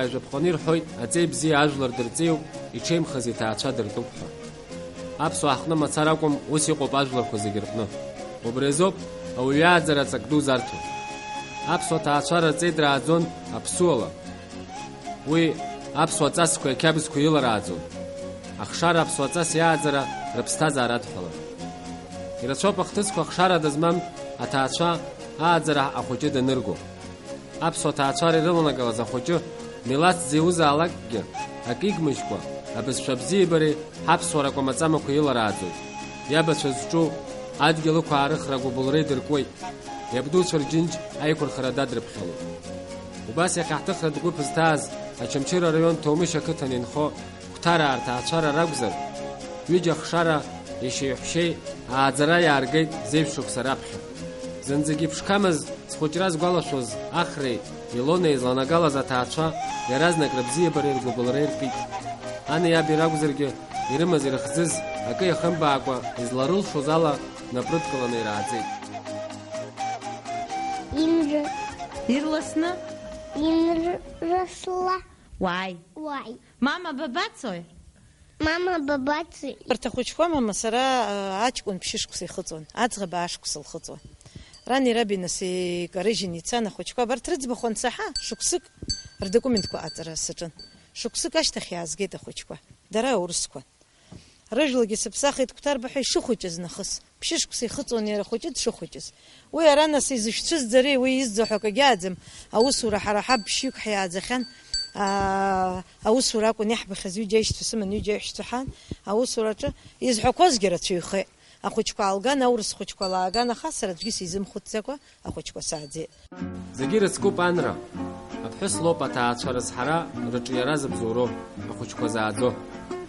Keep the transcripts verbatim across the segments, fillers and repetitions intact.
Ажәаԥҟаны ирҳәоит, аҵеи бзиа ажәлар дырҵеиуп, иҽеимхаз иҭаацәа дыртәуп ҳәа. Аԥсуаа ҳҟны мацара акәым, ус иҟоуп ажәларқәа зегьы рҟны. Убри азоуп ауаҩы иааӡара аҵак ду зарҭо. Аԥсуа ҭаацәара рҵеи драаӡон аԥсуала. Уи аԥсуа ҵасқәеи ақьабзқәеи иларааӡон. Ахшара аԥсуа ҵас иааӡара рыԥсҭазаара адҳәалан. Ирацәоуп ахҭысқәа ахшара дызмам аҭаацәа ааӡара ахәыҷы данырго. Аԥсуа ҭаацәара ирыланагалаз ахәыҷы, милаҭ дзеиузаалакгьы, акы игмыжькәа, абызшәа абзиабареи ҳаԥсуара акәамаҵамақәа иларааӡоит. Иабацәа зҿу адгьыл ықәаарыхра агәыбылра идыркуеит. Иабдуцәа рџьынџь аиқәырхара дадрыԥхьалоит. Убас иахьа ҳҭыхратә гәыԥ зҭааз Очамчыра араион Ҭоумышь ақыҭан инхо Қәҭараа рҭаацәара ракәзар, ҩыџьа ахшара иашьеи-ҳәшьеи ааӡара иааргеит зеижә шықәса раԥхьа. Зынӡагьы иԥшқамыз, схәыҷра згәалашәоз Ахреи Илонеи зланагалаз аҭаацәа иаразнак рыбзиабареи ргәыбылреи ркит. Ани аби ракәзаргьы, ирымаз ирыхӡыз, акы иахымбаакәа, изларылшоз ала напрыдкыланы ирааӡеит. Инры- Ирласны? Инрасла. Уааи. Уааи. Мама, бабацои? Мама, бабацои? Урҭ ахәыҷқәа, мама, сара, а, аҷкәын ԥшьышықәса ихыҵуан, аӡӷаб аашықәса лхыҵуан. Рани раби нас икарыжьын ицан ахәыҷқәа, абарҭ рыӡбахә ансаҳа, шықәсык рдокументқәа аҟаҵара саҿын. Шықәсык ашьҭахь иаазгеит ахәыҷқәа, дара аурысқәа. Рыжәлагьы сыԥсахит Қәҭарба ҳәа ишыхәыҷыз нахыс. Ԥшьышықәса ихыҵуан иара хәыҷы дшыхәыҷыз. Уи ара нас изышәцәызӡарей, уи изӡо ҳәа акагьы ааӡам. Аусура ҳара ҳаб ԥшьҩык ҳиааӡахьан. Аа, аусура акәын иаҳбахьаз, ҩыџьа аишьцәа сыман, ҩыџьа аиҳәшьцәа ҳан. Аусураҿы изҳәақәозгьы рацәаҩхеит. Ахәыҷқәа аалган, аурыс хәыҷқәа лааган, аха сара аӡәгьы сизымхәыцӡакәа ахәыҷқәа сааӡеит. Зегьы ирыцкуп анра. Аԥҳәыс лоуп аҭаацәа рызҳара рыҿиара зыбзоуроу, ахәыҷқәа зааӡо.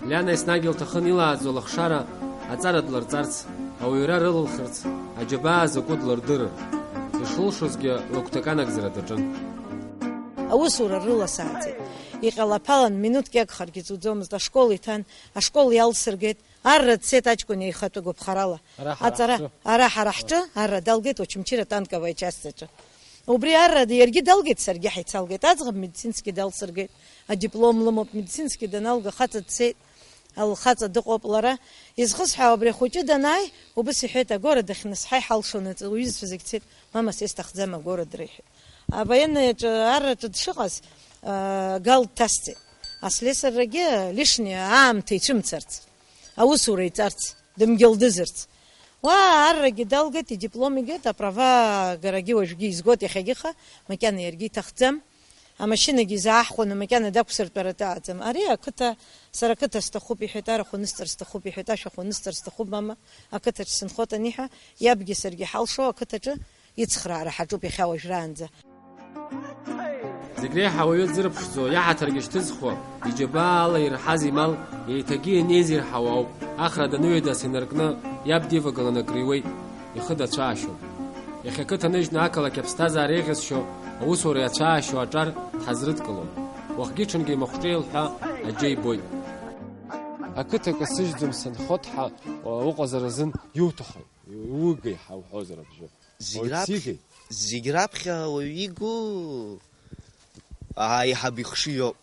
Лиана еснагь илҭахын илааӡо лыхшара аҵара длырҵарц, ауаҩра рылылхырц, аџьабаа закәу длырдырыр. Ишлылшозгьы лыгәҭакы анагӡара даҿын. Аусура рыласааӡеит. Иҟьалаԥалан, минуҭк иагхаргьы ҵуӡомызт, ашкол иҭан, ашкол иалсыргеит, арра дцеит аҷкәын еихатәы гәаԥхарала. Ара ҳара Аҵара, ҳҿы. Ара ҳара ҳҿы, арра далгеит Очамчыра танковаиа часть аҿы. Убри арра иаргьы далгеит, саргьы ҳаицалгеит. Аӡӷаб медицински далсыргеит, адиплом лымоуп, медицински даналга, хаҵа дцеит, лхаҵа дыҟоуп лара. Изхысҳәаау, абри ахәыҷы данааи, убыс иҳәеит, агәара дахьнысҳа иҳалшонаҵ, уҩызцәа зегь цеит, мама, са исҭахӡам агәара дреиҳәеит. Авоеннаиаҿы арраҿы дшыҟаз, а, гал дҭасҵеит. Аслесаррагьы лишни аамҭа ицәымцарц, аусура иҵарц, дымгьылдызырц. Уа аррагьы далгеит, идиплом игеит, аправа гарагьы уажәгьы изгоит, иахьагьыха, макьана иаргьы иҭахӡам. Амашьынагьы изаахәаны, макьана дақәсыртәаратәы аӡам. Ари ақыҭа, сара ақыҭа сҭахуп, иҳәеит, арахә анысҵар сҭахуп, иҳәеит, ашәахәа анысҵар сҭахуп, мама, ақыҭаҿы сынхот аниҳәа, иабгьы саргьы ҳалшо, ақыҭаҿы ицхраара ҳаҿуп иахьа уажәраанӡа. Зегь реиҳа ауаҩы дзырԥшӡо, иаҳаҭыргьы шьҭызхуа, иџьабаа ала ирҳаз имал еиҭагьы ианеизирҳауа ауп, Ахра даныҩеидас инаркны иаб дивагыланы акриуеит, ихы дацәаашьоуп. Иахьа ақыҭа ныжьны ақалақь аԥсҭазаара еиӷьасшьо, аусура иацәаашьо аҿар дҳазрыдкылом. Уахгьы-ҽынгьы имахәҿеилҳәа аџьа ибоит. Ақыҭа касыжьӡом санхоҭҳа, уҟазар азын иуҭаху, иугеи ҳәа уҳәозар абжьы. Зегь Уаҩ раԥхьа, сигеит. Зегь раԥхьа ауаҩы игу аиҳаб ихшыҩ иоуп.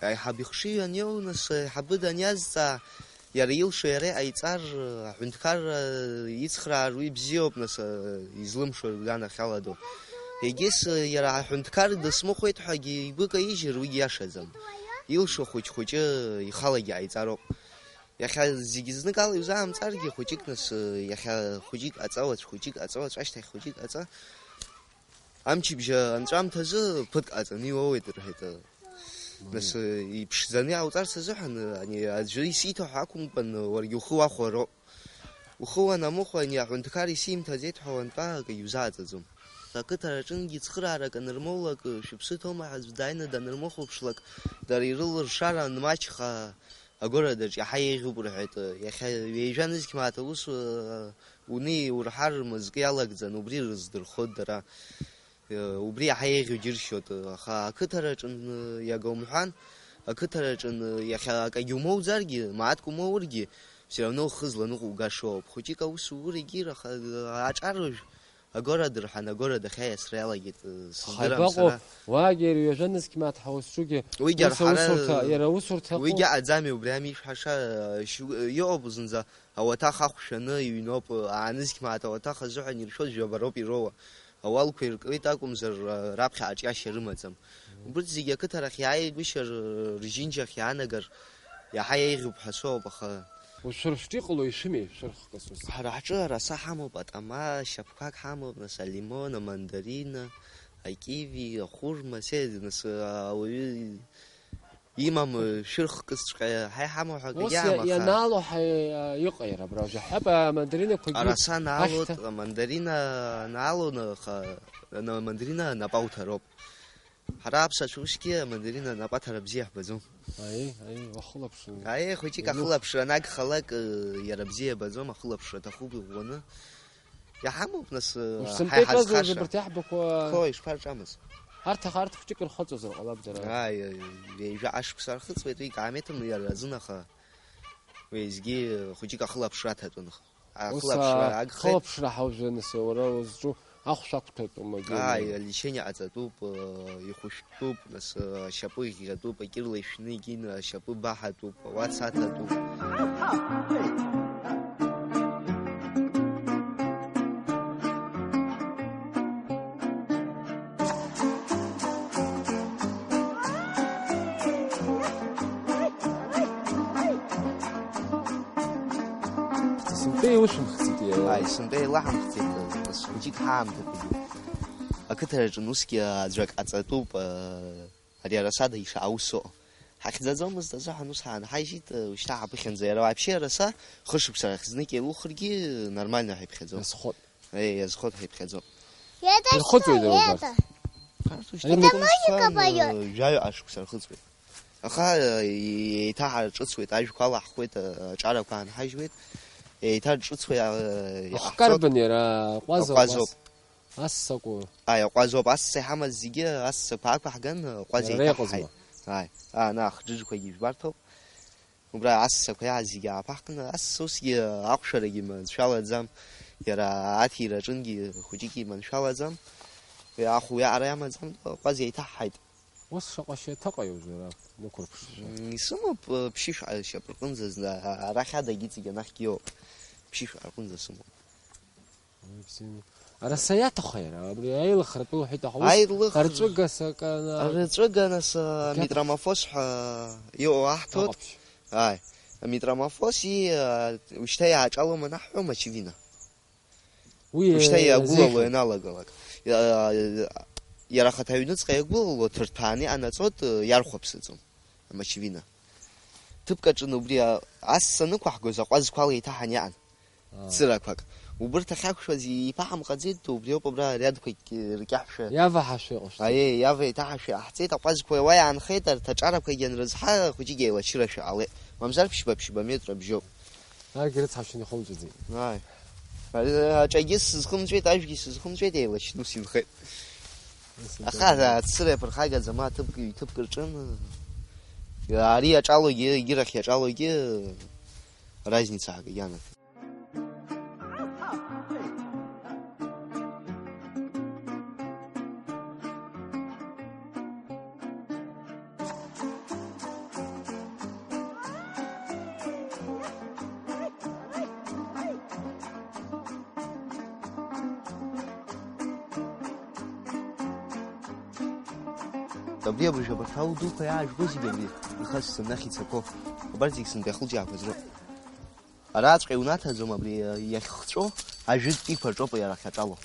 Аиҳаб ихшыҩ аниоу, нас, аиҳабы даниазҵаа, иара илшо иара иҟаиҵар, аҳәынҭқарра ицхраар уи бзиоуп, нас, излымшо иганахьаладо. Егьыс иара аҳәынҭқар дысмыхәеит ҳәагьы игәы каижьыр, уигьы иашаӡам. Илшо хәыҷ-хәыҷы ихалагьы ҟаиҵароуп. Иахьа зегьы зныкала иузаамҵаргьы, хәыҷык нас, иахьа хәыҷык аҵауаҵә, хәыҷык аҵауаҵә, ашьҭахь хәыҷык аҵа. Амчыбжьа анҵәамҭазы ԥыҭк ҟаҵаны иуоуеит, рҳәеит. Нас, иԥшӡаны иаауҵарц азыҳәан, ани аӡәы исиҭо ҳәа акәымкәан, уаргьы ухы уахәароуп. Ухы уанамыхәа, ани аҳәынҭқар исимҭаӡеит ҳәа уантәа акы иузааӡаӡом. Ақыҭараҿынгьы цхыраарак анырмоулак, шәыԥсы ҭоума ҳәа аӡә дааины данырмыхәаԥшлак, дара ирылыршар анмаҷха, агәарадаҿ иаҳа еиӷьуп рҳәеит. Иахьа ҩажәа нызқь мааҭ аус, э, унеи урҳар мызкы иалагӡан, убри рыздырхоит дара. Э, убри иаҳа еиӷьу џьыршьоит, аха ақыҭараҿы, э, иага умҳәан, ақыҭараҿы, э, иахьа акагьы умоуӡаргьы, мааҭк умоургьы, все равно ухы зланыҟәугашоуп. Хәыҷык аус уурагьы, аха, э, аҿар уажә Агора дырҳан, агора дахьааиасра иалагеит, э, сыздырам сара. Уаагьы иара ҩажәа нызқь мааҭ ҳаузҿугьы. Уигьы ус арҳара, аусурҭа, иара аусурҭа ыҟоуп. Уигьы аӡам, убри ами ишәҳәаша, э, шьу-, э, иҟоуп зынӡа ауаҭах ахә шәаны иҩноуп, э, аа нызқь мааҭ ауаҭах азыҳәан иршәоз жәаба роуп ироуа. Ауалқәа иркуеит акәымзар, э, раԥхьа аҿиашьа рымаӡам. Убырҭ зегьы ақыҭарахь иааигәышьар, ржьынџьахь иаанагар, иаҳа еиӷьуп ҳәа соуп, аха. Ушәыршәҿы иҟало ишәымеи, шәырхкыс ус? Ҳара ҳҿы араса ҳамоуп, атама, шьаԥқәак ҳамоуп, нас, алимон, амандарина, акиви, ахәырма, се, нас, ауаҩы имам, шәырхкысҵәҟьа ҳа иҳамоу ҳәа акгьы. Ус иа-, амаха. Ианаало ҳа-, иҟаир абра, уажәы ҳҳәап, амандаринақәагьы. Араса анаалоит, ахьҭа. Амандарина анаалон, аха, ана-, амандарина анапы ауҭароуп. Ҳара аԥсуаа усгьы амандарина анапаҭара бзиа ҳбаӡом. Аиеи, аиеи, уахылаԥш. Аиеи, хәыҷык угәы- ахылаԥшра анагхалак, э, иара бзиа ибаӡом, ахылаԥшра аҭахуп иӷәӷәаны. Иаҳамоуп, нас, э, ҳа иҳазхаша. Ушәзымтәеитәуазар убарҭ иаҳбақәа? Хо, ишԥарҿамыз? Арҭ аха, арҭ хәыҷык рхыҵуазар ҟалап дара. Ааи, ааи, ҩажәа ашықәса рхыҵуеит, уи каамеҭым иара азын, аха уеизгьы хәыҷык ахылаԥшра аҭатәын. Ус, ахылаԥшра а, агхеит. Ахылаԥшра ҳаужәа, нас, уара узҿу ахә шәақәҭәатәума, Гена? Ааи, алечение ҟаҵатәуп, э, ихәышәтәуп, нас, э, ашьапы ӷьӷьатәуп, акьырла ишәны егьин, ашьапы баҳатәуп, ауац аҭатәуп. Сынтәа илышәымхӡеит иара. Ааи, сынтәа илаҳамхӡеит, нас хәыҷык ҳаамҭақәагьы. Ақыҭараҿы усгьы аӡәак ҟаҵатәуп, ари араса ишаус ыҟоу. Ҳахьӡаӡомызт азыҳәан ус ҳаанҳажьит, уажәшьҭа ҳаԥыхьанӡа. Иара вообще араса хышықәса рахь знык еилухыргьы нормально ҳаиԥхьаӡом. Иазхоит. Еи, иазхоит ҳаиԥхьаӡом. Ирхыҵуеит дара убарҭ. Ари музыка поет. Жәаҩа ашықәса рхыҵуеит. Аха, э, еиҭаҳарҿыцуеит, ажәқәа алаҳхуеит, э, аҿарақәа аанҳажьуеит, еиҭарҿыцуеит, э, ахкарбан иаҳҵоит. Иара, аҟәаза, аҟәазоуп. Аҟәаз. Ассакәу. Аи, аҟәазоуп, асса иҳамаз зегьы ассақәа ақәаҳган, аҟәаз иара еиҭаҳҳаит. Иҟазма? Аи, ана ахџыџқәагьы жәбарҭоуп. Убра ассақәа иааз зегьы ааԥаҳкны, асса усгьы аҟәшарагьы маншәалаӡам, иара аҭира аҿынгьы хәыҷык иманшәалаӡам, уи ахә уиаҟара иамаӡам, аҟәаз еиҭаҳҳаит. Ус шаҟа шьаҭаҟа иоузеи ара, нықәырԥшша? М, исымоуп, э, ԥшьышә ара шьапырҟынӡа зны, а-, арахь адагьы иҵегь анахьгьы иоуп. Ԥшьышә арҟынӡа сымоуп. Ой, бзианы. Ара са иаҭаху иара, абри аилыхратә лҳәеит, аха ус аилых-, арҵәыга сакана-, арҵәыга нас, а, акьаҿ-, амитромофос ҳәа иҟоу аҳҭоит. Аҟаԥшь. Ааи. Амитромофос и, а, ушьҭа иааҿалом анаҳҳәо, мачевина. Уи, ушьҭа э, иагәылало иазеиӷьу ианалагалак. Иа-, иара ахаҭа аҩныҵҟа иагәылало, ҭырҭәааны иҟанаҵоит, э, иархәаԥсаӡом амачевина. Ҭыԥк аҿы убри а-, асса анықәаҳгоз аҟәазқәа ала еиҭаҳан иҟан. Аа. Цырақәак. Убырҭ ахьақәшәаз иԥаҳамхаӡеит, убриоуп абра ариадқәагь ркьаҳәшәа. Иаваҳашәа иҟашәҵеит. Аиеи, иава еиҭаҳашәа иаҳҵеит, аҟәазқәа уа иаанхеит, арҭ аҿарақәагьы анрызҳа, хәыҷык еилачырашәа ҟалеит. Мамзар ԥшьба-ԥшьба метра бжьоуп. Аригь рыцҳашьаны ихымҵәаӡеит. Ааи. Ари аҿагьы сызхымҵәеит, ажәгьы сызхымҵәеит, еилачны ус инхеит. Ус аха инхеит. Ацыра иаԥырхагаӡам, аҭыԥк, иҭыԥк рҿын. Ари иаҿалогьы, егьырахь иаҿалогьы разница акгьы анагӡам. Абри абыржә абарҭ ауаҩ дуқәа иаажәго зегьы абри ихасҵом нахь ицақәоу. Абарҭ зегь сынтәа иахылҿиаақәаз роуп. Араҵәҟьа иунаҭаӡом, абри иахьхҵәо ажәытә иқәа рҿоуп иара ахьаҿало.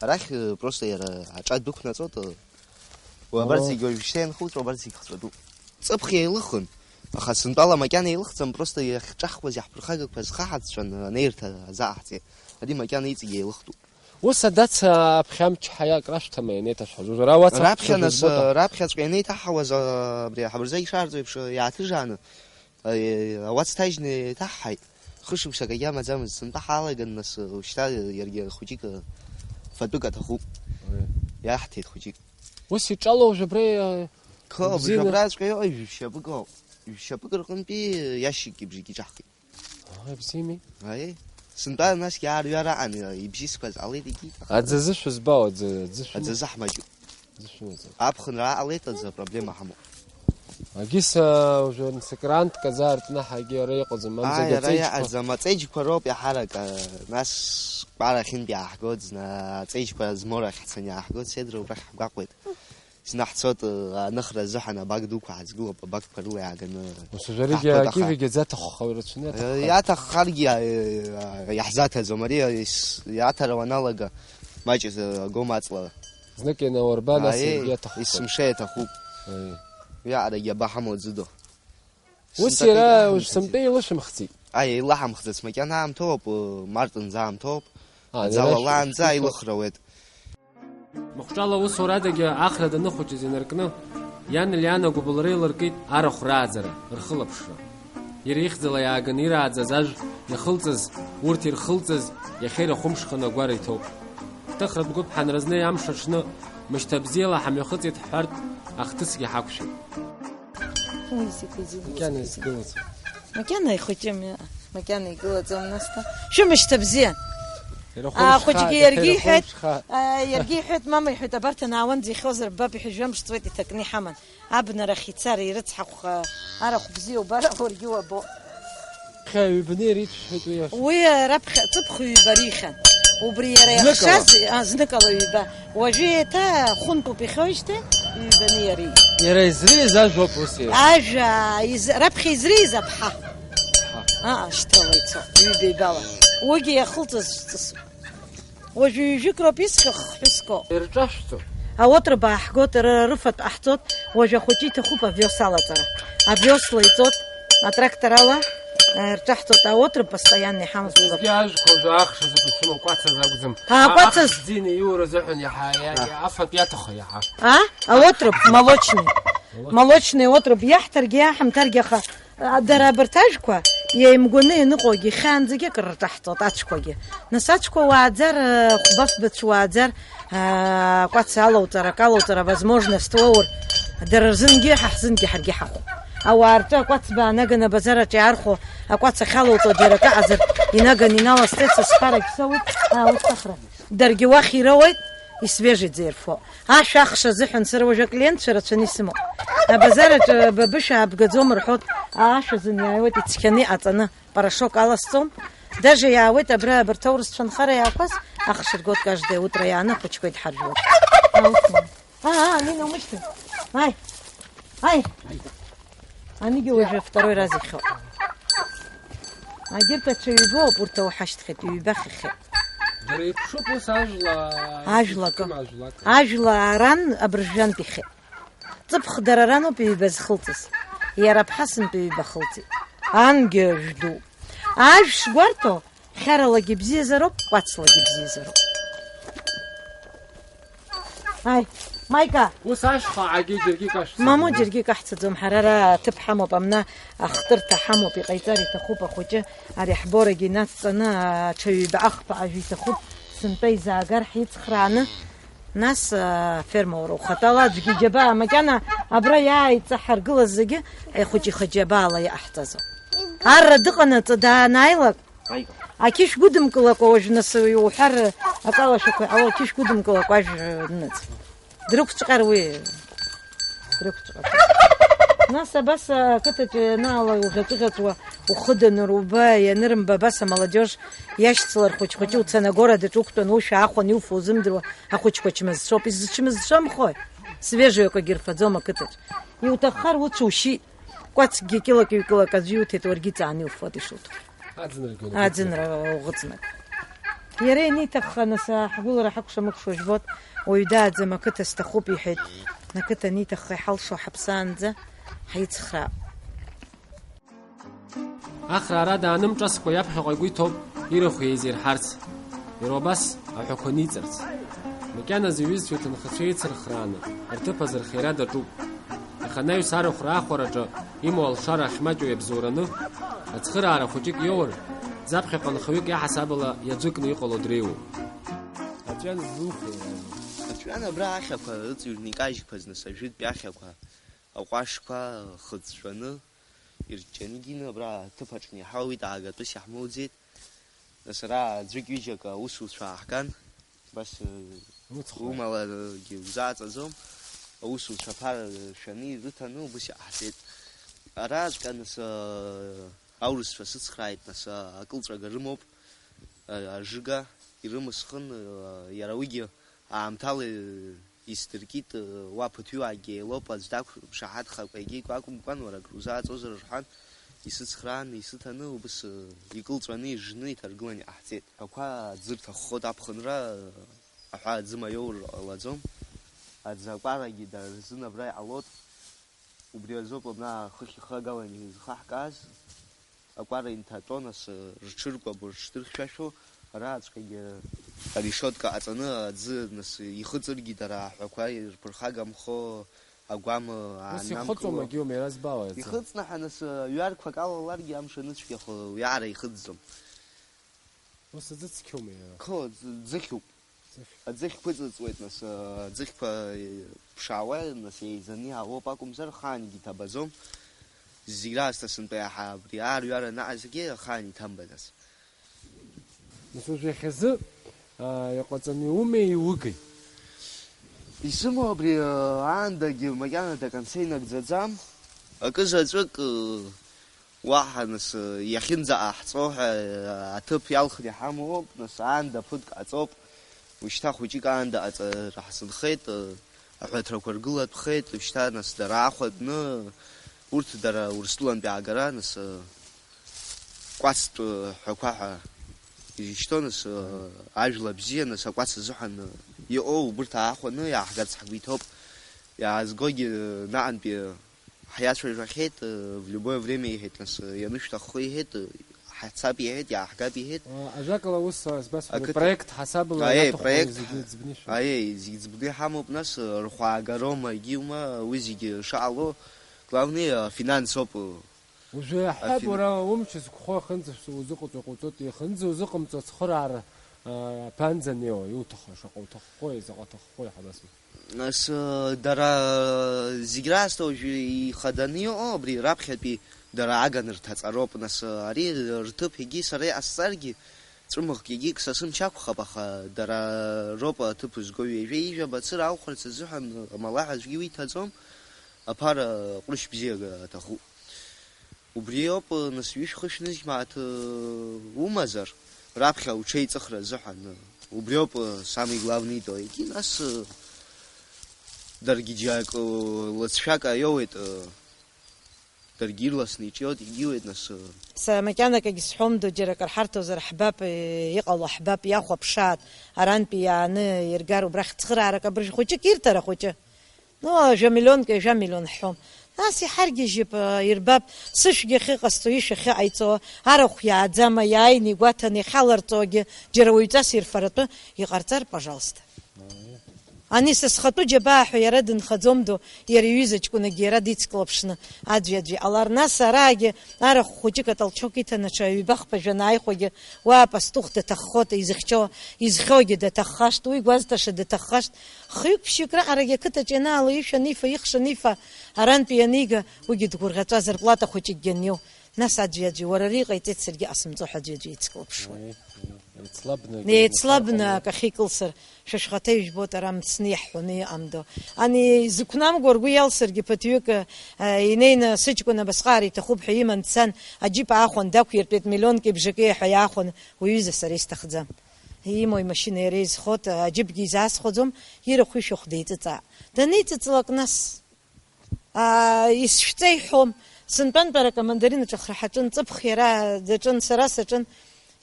Арахь, э, просто иара аҿа дәықәнаҵоит, э, уи абарҭ Ало. Зегьы уажәшьҭа ианхуҵәо, абарҭ зегь хҵәатәуп. Ҵыԥх еилыхын, аха сынтәала макьана еилыхӡам, просто иахьҿаҳхуаз иаҳԥырхагақәа зхаҳацәан, э, анеирҭа азааҳҵеит. Ари макьана иҵегь еилыхтәуп. Ус адац аԥхьамч ҳаиа акрашәҭама ианеиҭашәҳәаз? Уажәы ара уац Раԥхьа нас, аԥхьа э, раԥхьаҵәҟьа ианеиҭаҳҳауаз, э, абри аҳабырза ишаарҵо еиԥш, э, иааҭыжааны, Аи, ауац ҭажьны еиҭаҳҳаит. Хышықәсак агьамаӡамызт, сынтәа ҳалаган, нас, уажәшьҭа иаргьы хәыҷык, фатәык аҭахуп. Уи. Иаҳҭеит хәыҷык. Ус иҿало уажә абри, а, Хы, бзианы. Абжабраҵәҟьа иҟоу жәшьапык ауп. Жәшьапык рҟынтәи иашьыкгьы бжьык иҿаҳхит. Ага, бзиами. Аи, Сынтәа насгьы аарҩара аан, ибжьысқәаз ҟалеит егьит, аха Аӡы зышәызбо, аӡы, аӡы шәымоу? Аӡы зыҳмаҷу. Аӡы шәымаӡам. Аԥхынра ааҟалеит, аӡы апроблема ҳамоуп. Агьыс, а, уже сакрант казаартны ҳагьы ара иҟаӡам, Ааи, амзагьы ара аҵеиџьқәа. Иаҟаӡам, аҵеиџьқәа роуп иаҳарак, а, нас кәара ахьынтә иааҳгоит, зны аҵеиџьқәа змоурахь ҳцаны иааҳгоит, Седра убрахь ҳгәаҟуеит. Зны ҳцоит, э, аныхра азыҳәан абак дуқәа ҳазгылоуп, абакқәа рыла иааганы Ус уажәаригьы ҳаҳҭоит, аха акивигьы дзаҭаххо рацәаны Э, иаҭаххо. Иаҭаххаргьы, э, иаҳзаҭаӡом, ари ис-, иаҭара уаналага, маҷ, э, агом аҵлара. Знык ианаурба, нас Аиеи, иаргьы иаҭаххоит. Есымша иаҭахуп. Аиеи. Уиаҟарагьы абаҳамоу аӡәыдо. Ус Сынтәа иара акгьы уажә ҳамҭаӡеит. Сынтәа илышәымхӡеит. Аиеи, илаҳамхӡац, макьана аамҭоуп, э, март нӡа аамҭоуп. А, Аӡала иара лаанӡа шәышәышәышәо. Илыхра ауеит. Махәҿала аусурадагьы Ахра даныхәыҷыз инаркны, иан Лиана гәыбылра еилыркит арахә рааӡара, рхылаԥшра. Иара ихьӡала иааганы ирааӡаз ажә иахылҵыз, урҭ ирхылҵыз, иахьа ирахәымшханы агәара иҭоуп. Ҳҭыхратә гәыԥ ҳанразнеи амш аҽны, мышьҭа бзиала ҳамҩахыҵит ҳҳәартә, ахҭысгьы ҳақәшәеит. Уи зегьы, зегьы, Макьана зегьы. Изгылаӡом. Макьана ихәыҷым, макьана игылаӡом, нас та. Шәымышьҭа бзиа. Ирахәымшха, Ахәыҷгьы иахьа иаргьы иҳәеит, ирахәымшха. А, иаргьы иҳәеит, мама иҳәеит, абарҭ анаауанӡа ихьозар ббап, иҳәеит, жәамш ҵуеит, иҭакны иҳаман. Абнарахь ицар ирыцҳахәха, арахә бзиа убар, уаргьы уабо. Ԥхьа ҩбаны иара иҭшәҳәеит уи ашәа. Уи раԥхьа ҵыԥх ҩба рихьан. Убри иара Зныкала. Иахшаз, а, зныкала ҩба. Уажәы еиҭа хәынтәуп ихьоижьҭеи, ҩбаны иареи. Иара изриз ажәоуп ус иҳәо. Ажәа из-, раԥхьа изриз аԥҳа. Аҳа. Аа, шьҭрала ицо, ҩба ибала. Уигьы иахылҵыз ҵыс. Уажәы ҩажәик роуп исхьо хҳәыско. Ирҿашәҵо. Аотроба ааҳгоит, р-, рыфатә ҟаҳҵоит, уажәы ахәыҷы иҭахуп авиос алаҵара. Авиосла иҵоит, атракторала, э, рҿаҳҵоит, аотроба постоянно иҳамоуп. Зегьы ажәқәа уажәы ахш азы ишәымоу кәацаз акәӡам. А, А, кәацаз. Ахш бзианы иура азыҳәан иаҳа, иа-, А? Иа-, афатә иаҭаху иаҳа. А? Аотроба, молочный. Молочный. Молочный аотроба иаҳҭаргьы иаҳамҭаргьы, аха Дара абарҭ ажәқәа иеимгәаны ианыҟоугьы хьаанӡагьы акыр рҿаҳҵоит, ацәқәагьы. Нас ацәқәа уааӡар, хәба-фбацә уааӡар, аа, акәац алоуҵар, акы алоуҵар авозможность уоур, дара рзынгьы, ҳа ҳзынгьы ҳаргьы ҳахәо. Ауаа рҿы акәац баанаганы абазар аҿы иаархәо, акәац ахьалоуҵо џьара акы ҟазар, инаганы иналасҵеит, сасқәарагь соуит, аа, ус ахра. Даргьы уахь ироуеит, исвежиӡа ирфо. Ашә ахш азыҳәан сара уажәы аклиентцәа рацәаны исымоуп. Абазар аҿы бабышә аабгаӡом рҳәоит, ашә азын иааиуеит ицқьаны иҟаҵаны, порошок аласҵом. Даже иаауеит абра абарҭ аурысцәа нхара иаақәаз, ахш ргоит каждое утро иааны ахәыҷқәа идҳаржәуеит. Аусман. Аа, аа, Нина, умышьҭын. Аи, аи. Анигьы уажәы второй раз ихьоуп. Агьырҭ ацәаҩбоуп, урҭ ауҳашьҭхьеит, ҩба хьахьеит. Дара иԥшуп ус ажәла, Ажәла акы. Ажәла акы. Ажәла аран абыржәантә ихьеит. Ҵыԥх дара раноуп ҩба зхылҵыз. Иара аԥҳа сынтәа ҩба хылҵит. Ангьы ажә ду. Ажә шгәарҭо, хьаралагьы бзиазароуп, кәацлагьы бзиазароуп. Аи, Маика! Ус ашьха аагьы џьаргьы кашәҵа. Мамоу, џьаргьы каҳцаӡом, ҳара ара аҭыԥ ҳамоуп, амна ахтырҭа ҳамоуп, иҟаиҵар иҭахуп ахәыҷы, ари ҳборагьы инацҵаны, аҽа ҩба ахԥа ажә иҭахуп, сынтәа изаагар ҳицхрааны, нас, аферма уара ухатәала аӡәгьы џьабаа, макьана абра иааиҵаҳаргылаз зегьы, ахәыҷы ихы џьабаала иҟаҳҵазоуп. Арра дыҟанаҵы даанааилак, Аига. Ақьышә гәыдымкылакәа уажә нас уҳәар, акалашәақәа иҟало ақьышә гәыдымкылакәа ажә дныҵ. Дрықәҵәҟьар уи. Дрықәҵәҟьар. Нас абас ақыҭаҿы ианаала иуӷьаҵәыӷьаҵәуа, ухы данырба, ианырымба, абас амолодежь иашьцылар хәыҷ-хәыҷы уцаны агора даҿы уқәтәаны ушә аахәаны иуфо узымдыруа ахәыҷқәа чмазцәоуп. Изчмазцәамхои? Свежаҩқәагьы рфаӡом ақыҭаҿы. Иуҭаххар уцәушьит. Кәацкгьы кьылак-ҩ-кьылак аӡәы иуҭеит, уаргьы иҵааны иуфоит ишуҭаху. Аӡынрагьы уныҟәыҵны. Аӡынра уӷыҵны. Иара ианиҭахха, нас, ҳгәылара ҳакәша-мыкәша жәбоит, уаҩ дааӡам, ақыҭа сҭахуп, иҳәеит. Ақыҭа аниҭахха, иҳалшо ҳаԥсаанӡа ҳаицхраап. Ахра ара даанымҿасқәа иаԥхьаҟа игәы иҭоуп ирахә еизирҳарц, иара убас аҳәақәа ниҵарц. Макьаназы иҩызцәа иҭынхацәа еицырхрааны, рҭыԥ азырхиара даҿуп. Иахьанаҩс арахә раахәараҿы имоу алшара ахьмаҷу иабзоураны, ацхыраара хәыҷык иоур, заԥхьаҟа нхаҩык иаҳасабала иаӡәыкны иҟало дреиуоуп. Аҵәҩан ззухеи? Аҵәҩан абра ахьақәа ыҵыҩрны икажьқәаз, нас, ажәытәтәи ахьақәа, аҟәашқәа хыҵәҵәаны, ирҷҷаны икны, абра аҭыԥ аҿы иҳауеит, аагатәыс иаҳмоуӡеит. Сара аӡәык-ҩыџьак аусуцәа ааҳган, абас, э, Уцхраа. Умаларгьы узааҵаӡом, аусуцәа аԥара шәаны ирыҭаны убыс иҟаҳҵеит. Араҵәҟьа нас, э, аурысцәа сыцхрааит, нас, э, акылҵәага рымоуп, э, ажыга ирымысхын, э, иара уигьы аамҭала исдыркит, уа ԥыҭҩыуаакгьы еилоуп, аӡә дақәшаҳаҭхакәа егьи акәымкәан, уара акрузааҵозар рҳәан, исыцхраан, исыҭаны, убыс икылҵәаны, ижны, иҭаргыланы иҟаҳҵеит. Ақәа аӡы рҭаххоит аԥхынра, аҳәа аӡы маиоур ҟалаӡом, аӡы акәарагьы дара рзын абра иҟалоит. Убри азоуп абна хыхь ихагалан изхаҳкааз, акәара инҭатәо, нас, рҽыркәабо, рҽдырхьшәашәо, араҵәҟьагьы арешиотка ҟаҵаны аӡы, нас, ихыҵыргьы дара аҳәақәа ирԥырхагамхо агәам Ус ааннамкыло. Ихыҵуам, агьиума, иара збауа аӡы? Ихыҵны ҳа, нас, ҩарқәак алаларгьы амш аныцәгьахо уиаара ихыҵӡом. Ус аӡы цқьоума иара? Қо, ӡ-, ӡыхьуп. Ӡыхь. Аӡыхь ԥыҵыҵуеит, нас, аӡыхьқәа, э, ԥшаауа, нас, еизаны иаауоуп акәымзар, ахаангьы иҭабаӡом. Зегь раасҭа сынтәа иаҳа абри аарҩара анаҟазгьы ахаан иҭамбаӡац. Нас уажә иахьазы, аа, иҟаҵаны иумеи, иугеи? Исымоу абри, э, аандагьы макьана даканцеи нагӡаӡам. Акы заҵәык, э, Уаҳа, нас, иахьынӡаҟаҳҵо ҳәа аҭыԥ иалхны иҳамоуп, нас, аанда ԥыҭк ҟаҵоуп. Ушьҭа хәыҷык аанда ҟаҵара ҳзынхеит, аҳәаҭрақәа ргылатәхеит, ушьҭа, нас, дара аахәатәны, урҭ дара Урыстәылантә иаагара, нас, кәацтә ҳәақәа ҳәа изышьҭоу, нас, ажәла бзиа, нас, акәац азыҳәан иҟоу, убырҭ аахәаны иааҳгарц ҳгәы иҭоуп. Иаазгогьы наҟантәи Ҳиацәажәахьеит, э, в любое время иҳәеит, нас, э, ианышәҭаххо иҳәеит, э, ҳацап иҳәеит, иааҳгап иҳәеит. А, ажәакала, ус, а, збасҳәара, Ақыҭа-, проект ҳасабала аиеи, иаҭаху проект зегьы ҳа-, ӡбны ишәҳәа. Аиеи, зегь ӡбны иҳамоуп, нас, э, рхәаагароума, егьиума, уи зегьы шаҟало, главное, э, финанс ауп, э, Уажәы иаҳҳәап, афин-, уара умч зқәхо ахьынӡа узыҟаҵо ҟауҵоит, иахьынӡа узыҟамҵо ацхыраара, а, аԥанӡа неиуа, иуҭаху, шаҟа уҭаххои, заҟа уҭаххои, ҳабасу. Нас, э, дара, э, зегь раасҭа уажәы ихаданы иҟоу абри раԥхьатәи дара аганы рҭаҵароуп. Нас, э, ари рҭыԥ егьи сара иҟасҵаргьы, ҵәымӷк егьи қсасымч акәхап, аха дара роуп аҭыԥ зго, ҩажәа ижәаба цыра аухәарц азыҳәан амала ҳәа аӡәгьы уиҭаӡом, аԥара ҟәрышь бзиа аҭахуп. Убри ауп, нас, ҩышә-хышә нызқь мааҭ, э, умазар, раԥхьа уҽеиҵыхра азыҳәан, э, убри ауп, э, самый главный иҭоу. Егьи нас, э, даргьы џьак, э, лыҵшәак аиоуеит, э, даргьы ирласны иҿиоит, егьиуеит, нас, э. Са макьанакагьы сҳәом, ду, џьара акыр ҳарҭозар ҳбап, э, иҟало ҳбап, иахәаԥшааит, арантәи иааны иргар убрахь цхыраарак абыржә хәыҷык ирҭар ахәыҷы. Ну, жәа миллионк, ҩажәа миллион ҳҳәом. Нас иҳаргьежьып, ирбап, сышәгьы ахьыҟасҵо, ишәа ахьыҟаиҵо, арахә иааӡама, иааины игәаҭаны иахьаларҵогьы, џьара уаҩҵас ирфаратәы иҟарҵар, пожалуйста. Ани са схатәы џьабаа ҳәа иара дынхаӡом ду, иара иҩыза ҷкәынагьы иара дицклаԥшны аӡәи-аӡәи иҟалар, нас араагьы арахә хәыҷык атолчок иҭаны аҽа ҩба-хԥа жәанааихәагьы, уа апастух даҭаххоит, изыхьчо, изхьогьы даҭаххашт, уи гәазҭаша даҭаххашт, Хҩык-ԥшьҩык раҟарагьы ақыҭаҿ ианаало ишәа анифа, ихш анифа, арантәи ианига, уигьы дгәырӷьаҵәа, зарплата хәыҷыкгьы аниоу, нас аӡәи-аӡәи, уара ари ҟаиҵеит, саргьы ҟасымҵо ҳәа аӡәи-аӡәи еицклаԥшуеит. Еи, еицлабны акы Неицлабны иҟалоит. Акы ахьикылсыр, шәа шәхаҭа ижәбоит, ара мцны иаҳҳәоны иҟамдо. Ани изықәнамго ргәы иалсыргьы ԥыҭҩык, а, инеины сыҷкәын абасҟаара иҭахуп ҳәа иман дцан, аџьыпа аахәан дақәиртәеит, миллионки бжаки ҳәа иаахәан, уҩыза сара исҭахӡам. Имоу имашьына иара изхоит, аџьыпгьы изаасхәаӡом, ирахә-ишәахә деиҵыҵаа. Данеиҵыҵлак нас, аа, исшәҵа иҳәом, сынтәантәарак амандарин аҿы ахра ҳаҿын, ҵыԥх иара даҿын, сара саҿын,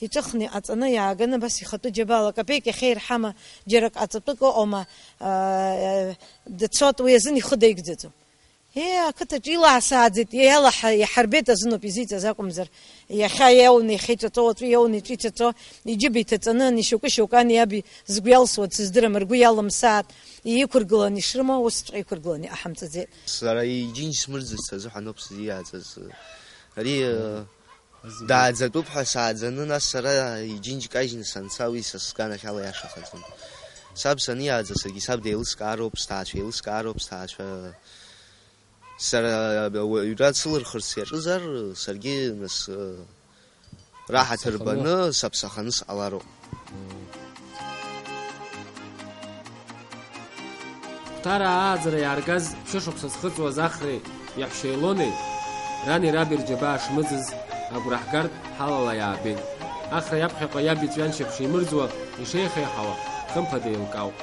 иҿыхны иҟаҵаны иааганы абас ихатәы џьабаала, капеик иахьа ирҳама, џьарак аҵатәык ыҟоума, аа, дцоит, уи азын ихы даигӡаӡом. Е, ақыҭаҿ илаасааӡеит, иалаҳа-, иҳарбеит азыноуп изиҵаз акәымзар, иахьа иауны иахьа иҿаҵо, уаҵәы иауны иҿы иҿаҵо, иџьыба иҭаҵаны, ани шьоукы-шьоукы ани аби згәы иалсуа дсыздырам, ргәы иалымсааит, иқәыргыланы ишрымоу, усҵәҟьа иқәыргыланы иҟаҳамҵаӡеит. Сара иџьынџь смырӡыц азыҳәан ауп сзиааӡаз. Ари, э, Азы дааӡатәуп ҳәа сааӡаны, нас сара иџьынџь кажьны санца, уи са сганахьала иашахаӡом. Саб саниааӡа, саргьы саб деилыскаароуп, сҭаацәа еилыскаароуп, сҭаацәа Сара ауаҩра сылырхырц иаҿызар, саргьы нас, раҳаҭыр баны саԥсаханы сҟалароуп. Хәҭараа ааӡара иааргаз ԥшьышықәса зхыҵуаз Ахреи иаҳәшьа Елонеи, рани раби рџьабаа шмыӡыз агәра ҳгартә ҳалала иаабеит. Ахра иаԥхьаҟа иаб иҵәҩаншьап шимырӡуа ишеихеиҳауа, хымԥада еилкаауп.